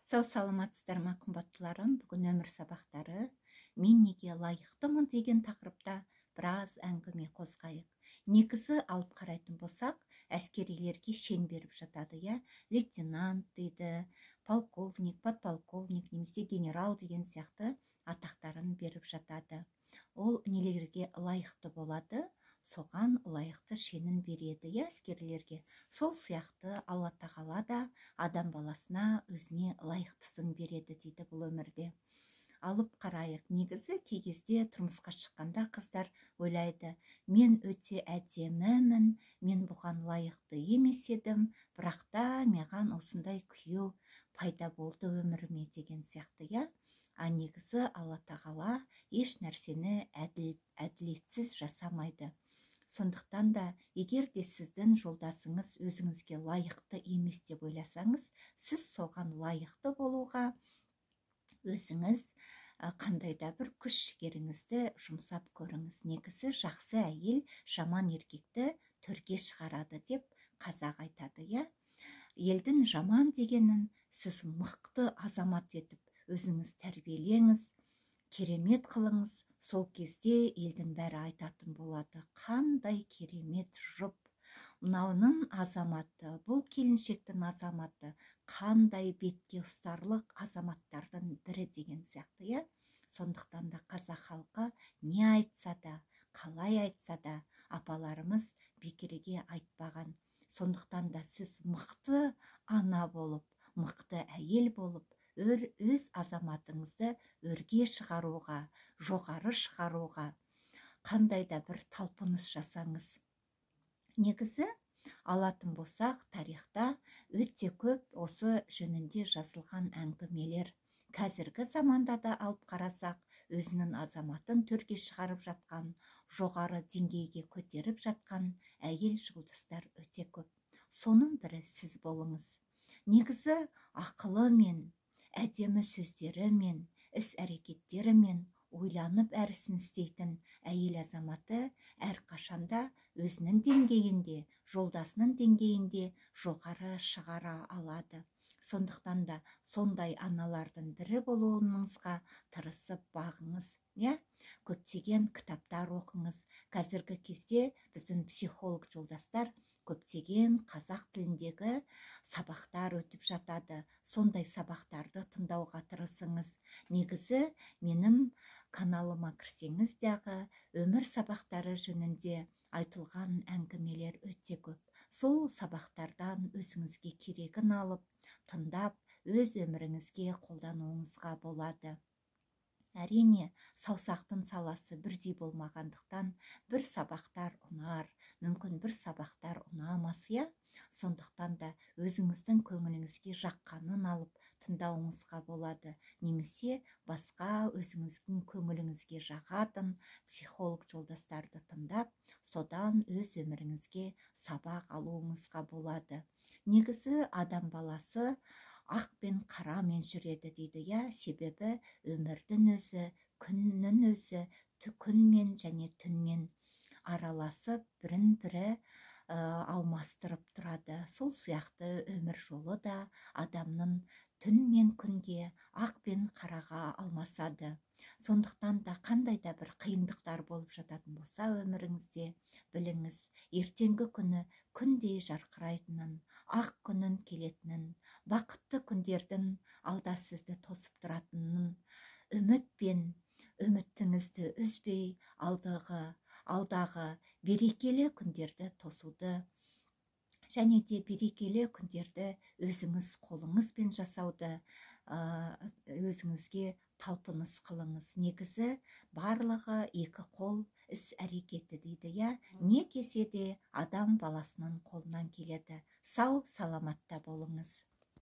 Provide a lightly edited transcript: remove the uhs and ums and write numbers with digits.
Сау саламатсыздар ма, қымбаттыларым? Бүгін өмір сабақтары «Мен неге лайықтымын» деген тақырыпта біраз әңгіме қозғайық. Негізі алып қарайтын болсақ, әскерилерге шен беріп жатады, иә, лейтенант дейді, полковник, подполковник немесе генерал деген сияқты атақтарын беріп жатады. Ол нелерге лайықты болады, соған лайықты шенін береді, иә, әскерлерге. Сол сияқты Алла Тағала да адам баласына өзіне лайықтысын береді дейді. Бұл өмірде алып қарайық, негізі кей кезде тұрмысқа шыққанда қыздар ойлайды: «Мен өте әдемімін, мен бұған лайықты емес едім, бірақ та маған осындай күйеу пайда болды өміріме» деген сияқты, иә. А негізі Алла Тағала еш нәрсені әділетсіз жасамайды. Сондықтан да егер де сіздің жолдасыңыз өзіңізге лайықты емес деп ойласаңыз, сіз соған лайықты болуға өзіңіз қандай да бір күш жігеріңізді жұмсап көріңіз. Негізі жақсы әйел жаман еркекті төрге шығарады деп қазақ айтады, иә. Елдің жаман дегенін сіз мықты азамат етіп өзіңіз тәрбиелеңіз, керемет қылыңыз. Сол кезде елдің бәрі айтатын болады: «Қандай керемет жұп мынауның азаматы, бұл келіншектің азаматы қандай бетке ұстарлық азаматтардың бірі» деген сияқты, иә. Сондықтан да қазақ халқы не айтса да, қалай айтса да, апаларымыз бекерге айтпаған. Сондықтан да сіз мықты ана болып, мықты әйел болып, өз азаматыңызды өрге шығаруға, жоғары шығаруға қандай да бір талпыныс жасаңыз. Негізі алатын болсақ, тарихта өте көп осы жөнінде жазылған әңгімелер. Қазіргі заманда да алып қарасақ, өзінің азаматын төрге шығарып жатқан, жоғары деңгейге көтеріп жатқан әйел жұлдыздар өте көп. Соның бірі сіз болыңыз. Негізі ақылымен, әдемі сөздерімен, іс әрекеттерімен ойланып әрісін істейтін әйел азаматы әрқашанда өзінің деңгейінде, жолдасының деңгейінде жоғары шығара алады. Сондықтан да сондай аналардың бірі болуыңызға тырысып бағыңыз, иә. Көптеген кітаптар оқыңыз. Қазіргі кезде біздің психолог жолдастар көптеген қазақ тіліндегі сабақтар өтіп жатады. Сондай сабақтарды тыңдауға тырысыңыз. Негізі менің каналыма кірсеңіз дағы, өмір сабақтары жөнінде айтылған әңгімелер өте көп. Сол сабақтардан өзіңізге керегін алып, тыңдап, өз өміріңізге қолдануыңызға болады. Әрине, саусақтың саласы бірдей болмағандықтан, бір сабақтар ұнар, мүмкін бір сабақтар ұнамас, иә. Сондықтан да өзіңіздің көңіліңізге жаққанын алып тыңдауыңызға болады немесе басқа өзіңіздің көңіліңізге жағатын психолог жолдастарды тыңдап, содан өз өміріңізге сабақ алуыңызға болады. Негізі адам баласы ақ пен қарамен жүреді дейді, иә. Себебі өмірдің өзі, күннің өзі күнмен және түнмен араласып, бірін бірі алмастырып тұрады. Сол сияқты өмір жолы да адамның түн мен күнге, ақ пен қараға алмасады. Сондықтан да қандай да бір қиындықтар болып жататын болса өміріңізде, біліңіз, ертеңгі күні күндей жарқырайтынын, ақ күнін келетінін, бақытты күндердің алда сізді тосып тұратынын, үмітпен үмітіңізді үзбей, алдағы берекелі күндерді тосуды және де берекелі күндерді өзіңіз қолыңызбен жасауды өзіңізге талпыныс қылыңыз. Негізі барлығы екі қол іс әрекеті дейді, иә. Не келсе де адам баласының қолынан келеді. Сау саламатта болыңыз.